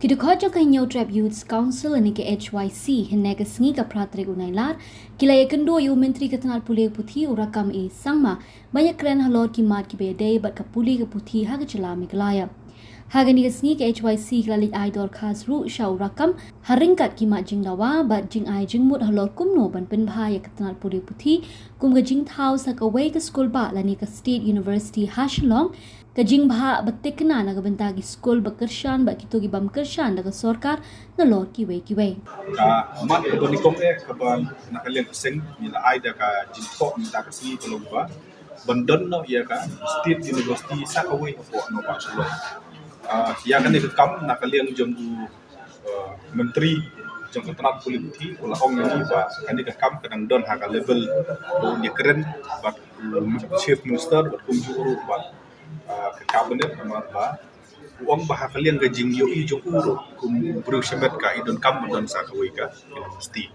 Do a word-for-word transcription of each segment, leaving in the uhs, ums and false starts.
Ki dkhot jong ka Hynñiewtrep Youths Council lane ka H Y C hynne ka sngi ka phra tarik u Nailar ki la ïakynduh ïa u Myntri ka tnat pule puthi u Rakkam A Sangma ban ïakren halor ki mat kiba ïadei bad ka pule ka puthi ha ka jylla Meghalaya. Ha kane ka sngi ka H Y C ka la leit ai dorkhas ruh sha u Rakkam ha ryngkat ki mat jingdawa bad jingai jingmut halor kumno ban pynbha ïa ka tnat pule puthi kum ka jingthaw sa kawei ka skul bah lane ka State University ha Shillong, ka jingbha ba thikna na ka bynta ki skul ba kyrshan bad kito ki bym kyrshan da ka sorkar nalor kiwei kiwei. Ka mat kaba nyngkong eh kaba na ka liang ka seng ngi la ai da ka jingthoh mynta ka sngi ka long ba ban don noh ïa ka State University sa kawei hapoh nongbah Shillong. Ah, ïa kane ka kam na ka liang jong u, ah, Myntri jong ka tnat pule puthi u la ong ïa ngi ba kane ka kam ka dang don ha ka level ba un ïakren bad u Chief Minister bad kumjuh ruh bad, ah, ka Cabinet namar ba u ong ba ha ka liang ka jingïohi jong u ruh kum u briew shimet ka i donkam ban don sa kawei ka university.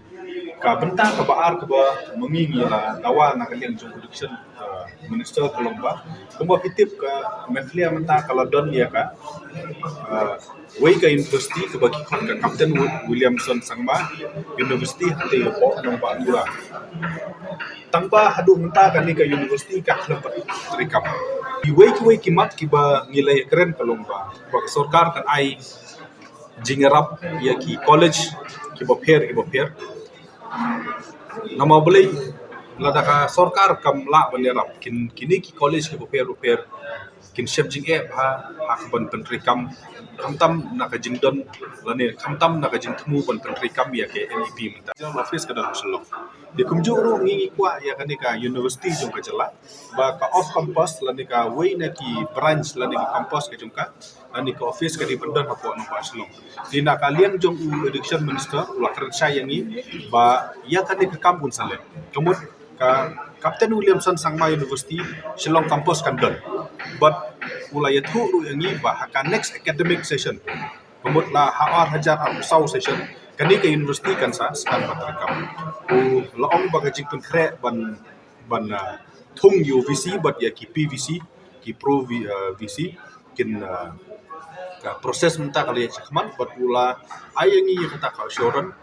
Ka bynta kaba ar kaba ma ngi ngi la dawa na ka liang jong u Education, ah, Minister ka long ba kumba phi tip ka Meghalaya mynta ka la don ïa ka, ah, wei ka university kaba ki khot ka Captain Wi-, Williamson Sangma University hangtei hapoh nongbah Tura. Tang ba haduh mynta kane ka university ka khlem pat treikam. Kiwei kiwei ki mat kiba ngi la ïakren ka long ba ba ka sorkar kan ai jingïarap ïa ki college kiba pher kiba pher. Namar balei? Lada ka sorkar kam lah ban ïarap kin, kine ki college kiba pher kiba pher kin shem jingeh bha ha kaban pyntreikam khamtam na ka jingdon lane khamtam na ka jingthmu ban pyntreikam ïa ka N E P mynta. General office ka don ha Shillong. Te kumjuh ruh ngi ngi kwah ïa kane ka university jong ka jylla ba ka off campus lane kawei na ki branch lane ka campus ka jong ka lane ka office ka dei ban don hapoh nongbah Shillong. Te na ka liang jong u Education Minister u la kren shai ïa ngi ba ïa kane ka kam un sa leh. Ka mut ka Captain Williamson Sangma University Shillong campus kan don. Bad u la ïathuh ruh ïa ngi ba ha ka next academic session, ka mut la ha ar hajar arphew saw session, kane ka university kan sa sdang ban treikam. U la ong ba ka jingpynkhreh ban, ban, ah, thung ïa u V C bad ïa ki P V C, ki pro V-, ah, V C kin, ah, ka process mynta ka la ïaid shakhmat bad u la ai ïa ngi ïa kata ka assurance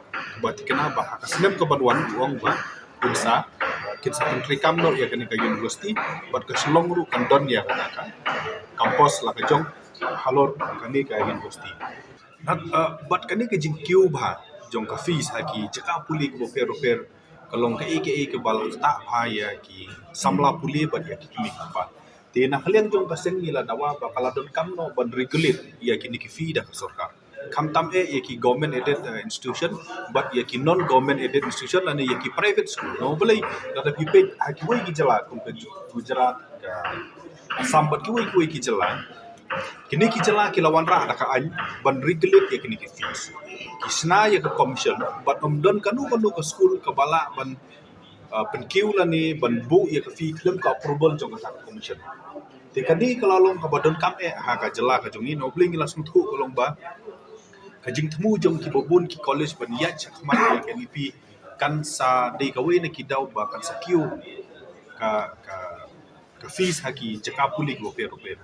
ba thikna ba ha ka snem kaban wan u ong ba kin sa, kin sa pyntreikam noh ïa kane ka university bad ka Shillong ruh kan don ïa kata ka campus la ka jong halor kane ka university. Bad, ah, bad kane ka jingkiew bha jong ka fees ha ki jaka pule kiba pher pher ka long kaei kaei kaba la ktah bha ïa ki samla pule bad ïa ki kmie ki kpa. Te na ka liang jong ka seng ngi la dawa ba ka la donkam noh ban regulate ïa kine ki fee da ka sorkar. Khamtam eh ïa ki government aided, eh, institution bad ïa ki non government aided institution lane ïa ki private school. Namar balei? Lada phi peit ha kiwei ki jylla kum ka Gujarat, ka Assam bad kiwei kiwei ki jylla. Kine ki jylla ki la wanrah da ka aiñ ban regulate ïa kine ki fees. Ki shna ïa ka commission bad ym don kano kano ka school kaba lah ban, ah, pynkiew lane ban buh ïa ka fee khlem ka approval jong kata ka commission. Te kane ka la long kaba donkam eh ha ka jylla ka jong ngi, namar balei ngi la sngewthuh ka long ba ka jingthmu jong kiba bun ki college ban ïaid shakhmat ïa ka N E P kan sa dei kawei na ki daw ba kan sa kiew ka, ka, ka fees ha ki jaka pule kiba pher pher.